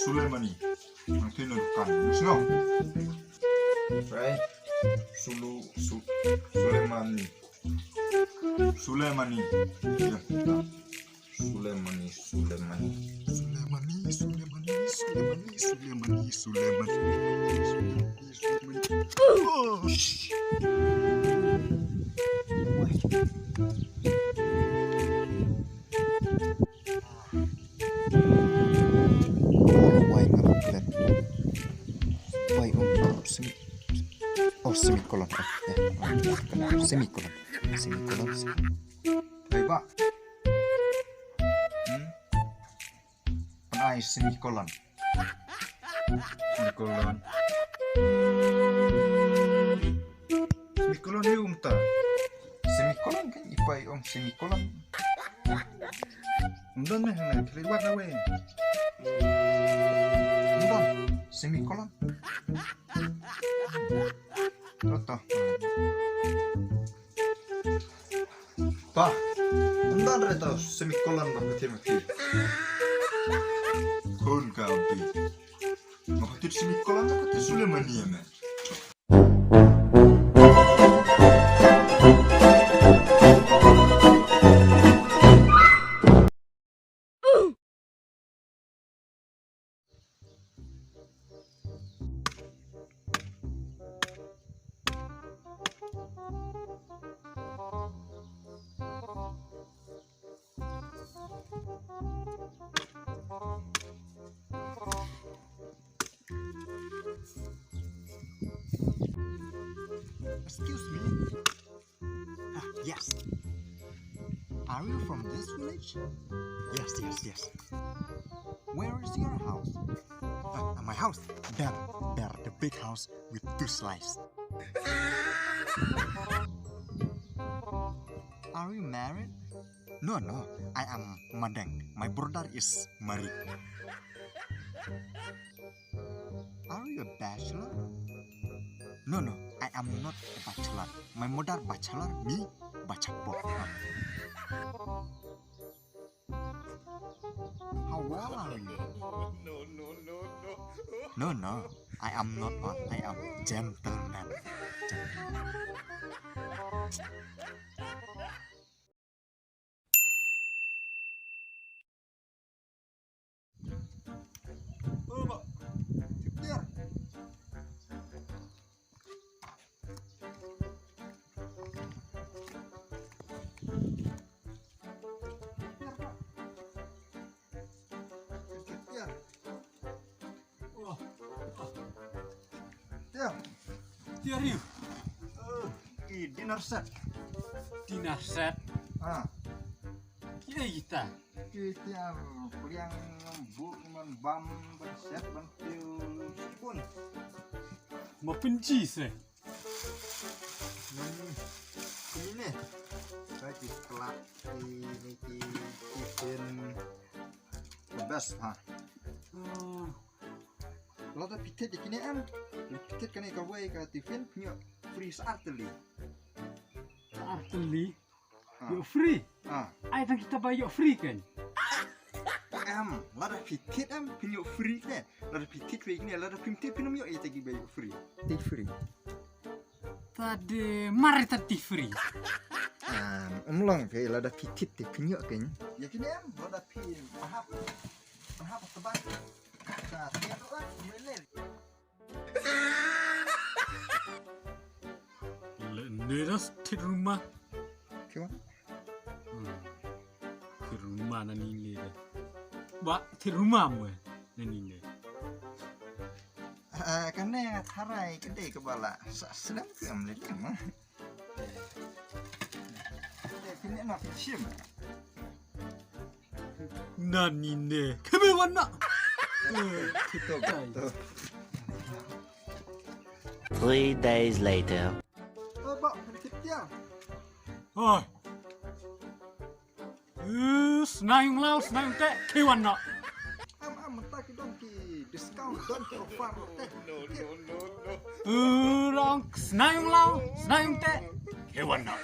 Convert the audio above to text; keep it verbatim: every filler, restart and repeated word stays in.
Sulemani. Nang tin nang kan. Sno. Right. Sulu, su, Sulemani. Sulemani. Ya. Sulemani, Sulemani. Sulemani, Sulemani, Sulemani, Sulemani, Sulemani. Oh, shh. Why not let? Why, oh, semi-, oh, semicolon. Oh, yeah. Semicolon. Semicolon. Baik, Pak. Hmm? Ai, semicolon. Semicolon. Semicolon ïa u mynta. Semicolon kan i pa i ong semicolon. Ym don meh hangne, khlei wat na wei. Ym don, semicolon. Oto. Pa, ym don re to semicolon ba phi thied ma phi. Khun ka u ti. Nga phi thied semicolon, nga phi thied Sulemani ïa me. Excuse me. Ah, yes. Are you from this village? Yes, yes, yes. Where is your house? Ah, my house. There, there, the big house with two slides. Are you married? No, no, I am madeng. My brother is married. Are you a bachelor? No, no, I am not a bachelor. My mother bachelor, me bachapok. How old are you? No, no, no, no. No, no, I am not old. I am gentleman. Gentleman. Tiar. Tiar ïa u. Eh, ki dinner set. Dinner set. Ah. Ki ei kita? Ki tiar pliang, buk, man bam, ban set, ban piew, spoon. Ma pynji se. Hmm. Ini ne. Ba ki plat, ki, ni ki, ki tin. The best, ha. Hmm. Lada phi thied ïa kine em, phi thied kane kawei ka tiffin, phin ïoh free sa ar tylli. Sa ar tylli? Ha. Ïoh free? Ha. Ai tang kita ba ïoh free kan? Em, lada phi thied em, phin ïoh free ne. Lada phi thied wei kine, lada phim thied phin ym ïoh ïa kita kiba ïoh free. Thied free. Tad, eh, mar tad thied free. Em, ym long phi, lada phi thied te phin ïoh kan. Ïa kine em, lada phi hap. Hap ka ba. Ka thied ruh, ah, mele. Le, ne das thied rumah. Phi wan? Hmm. Thied rumah nangne de. Ba, thied rumah mo, eh, nangne de. Ah, kane nga tharai ka dei kaba la sah slem ka em le dei ma. Dei phi ne na phi shim. Nangne. Kame wan na. Eh, kita betul. Three days later. Oh, ba, phi thied ïa. Oi. Eh, sna ïong law, sna ïong teh, ki wan noh. Am, am, mynta ki don ki discount, don ki offer noh teh. Eh, long, sna ïong law, sna ïong teh, ki wan noh.